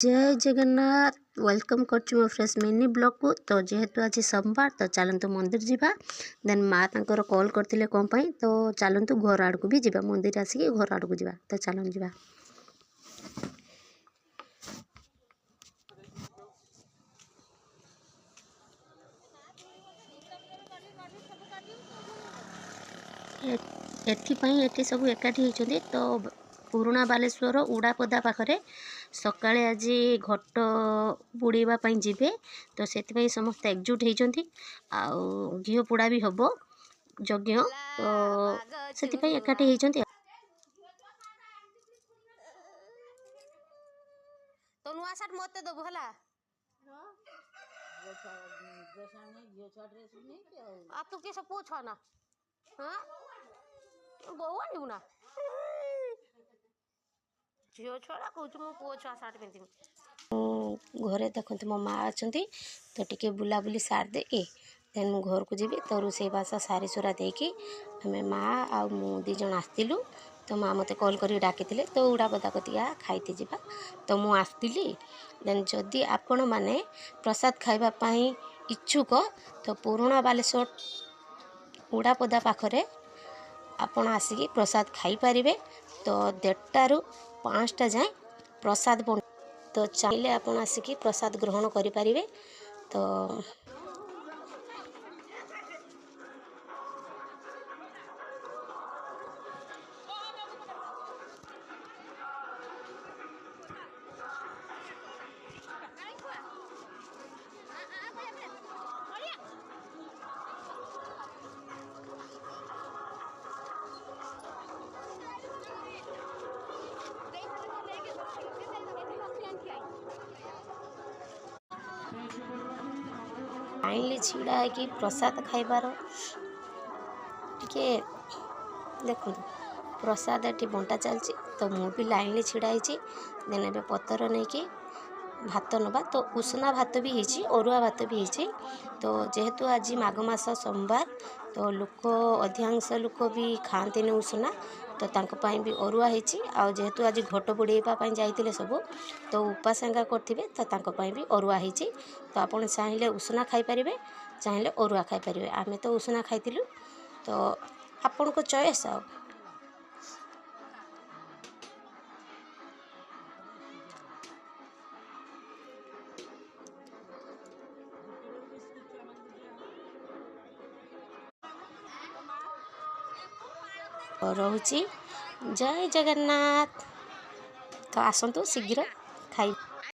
ଜୟ Jagannath. Welcome କରୁଛି ମୋ fresh mini ବ୍ଲଗ୍କୁ। ତ ଯେହେତୁ ଆଜି ସୋମବାର, ତ ଚାଲନ୍ତୁ ମନ୍ଦିର ଯିବା। ଦେନ୍ ମା ତାଙ୍କର କଲ୍ କରିଥିଲେ କ'ଣ ପାଇଁ, ତ ଚାଲନ୍ତୁ ଘର ଆଡ଼କୁ ବି ଯିବା। ମନ୍ଦିର ଆସିକି ଘର ଆଡ଼କୁ ଯିବା, ତ ଚାଲନ୍ତୁ ଯିବା। ଏଥିପାଇଁ ଏଠି ସବୁ ଏକାଠି ହେଇଛନ୍ତି। ତ ପୁରୁଣା ବାଲେଶ୍ୱର ଉଡ଼ାପଦା ପାଖରେ ସକାଳେ ଆଜି ଘଟ ବୁଡ଼େଇବା ପାଇଁ ଯିବେ, ତ ସେଥିପାଇଁ ସମସ୍ତେ ଏକଜୁଟ ହେଇଛନ୍ତି। ଆଉ ଘିଅ ପୋଡ଼ା ବି ହେବ, ଯଜ୍ଞ, ତ ସେଥିପାଇଁ ଏକାଠି ହେଇଛନ୍ତି। ତ ନୂଆ ସାର୍ଟ ମତେ ଦବୁ ହେଲା। ଆଉ ତୁ କିସ ପୁଅ ଛୁଆ ନା? ହଁ, ବୋଉ ଆଣିବୁ ନା? ଝିଅ ଛୁଆଟା କହୁଛୁ ମୁଁ ପୁଅ ଛୁଆ ସାର୍ଟ ପିନ୍ଧିବି। ଘରେ ଦେଖନ୍ତୁ ମୋ ମା ଅଛନ୍ତି, ତ ଟିକେ ବୁଲାବୁଲି ସାରି ଦେଇକି ଦେନ୍ ମୁଁ ଘରକୁ ଯିବି। ତ ରୋଷେଇବାସ ସାରି ସୁରା ଦେଇକି ଆମେ ମା ଆଉ ମୁଁ ଦୁଇ ଜଣ ଆସିଥିଲୁ। ତ ମା ମୋତେ କଲ୍ କରିକି ଡାକିଥିଲେ, ତ ଉଡ଼ାପଦା କତିକି ଖାଇତେ ଯିବା, ତ ମୁଁ ଆସିଥିଲି। ଦେନ୍ ଯଦି ଆପଣମାନେ ପ୍ରସାଦ ଖାଇବା ପାଇଁ ଇଚ୍ଛୁକ, ତ ପୁରୁଣା ବାଲେଶ୍ୱର ଉଡ଼ାପଦା ପାଖରେ ଆପଣ ଆସିକି ପ୍ରସାଦ ଖାଇପାରିବେ। ତ 1:30ରୁ 5ଟା ଯାଏଁ ପ୍ରସାଦ, ତ ଚାହିଁଲେ ଆପଣ ଆସିକି ପ୍ରସାଦ ଗ୍ରହଣ କରିପାରିବେ। ତ ଲାଇନ୍ରେ ଛିଡ଼ା ହେଇକି ପ୍ରସାଦ ଖାଇବାର ଟିକେ ଦେଖନ୍ତୁ। ପ୍ରସାଦ ଏଠି ବଣ୍ଟା ଚାଲିଛି, ତ ମୁଁ ବି ଲାଇନ୍ରେ ଛିଡ଼ା ହେଇଛି। ଦେନ୍ ଏବେ ପତର ନେଇକି ଭାତ ନେବା। ତ ଉଷୁନା ଭାତ ବି ହେଇଛି, ଅରୁଆ ଭାତ ବି ହେଇଛି। ତ ଯେହେତୁ ଆଜି ମାଘ ମାସ ସୋମବାର, ତ ଲୋକ ଅଧିକାଂଶ ଲୋକ ବି ଖାଆନ୍ତିନି ଉଷୁନା, ତ ତାଙ୍କ ପାଇଁ ବି ଅରୁଆ ହେଇଛି। ଆଉ ଯେହେତୁ ଆଜି ଘଟ ବୁଡ଼େଇବା ପାଇଁ ଯାଇଥିଲେ ସବୁ, ତ ଉପାସ ଏକା କରିଥିବେ, ତ ତାଙ୍କ ପାଇଁ ବି ଅରୁଆ ହେଇଛି। ତ ଆପଣ ଚାହିଁଲେ ଉଷୁନା ଖାଇପାରିବେ, ଚାହିଁଲେ ଅରୁଆ ଖାଇପାରିବେ। ଆମେ ତ ଉଷୁନା ଖାଇଥିଲୁ, ତ ଆପଣଙ୍କ ଚଏସ୍। ଆଉ ରହୁଛି, ଜୟ ଜଗନ୍ନାଥ। ତ ଆସନ୍ତୁ ଶୀଘ୍ର ଖାଇ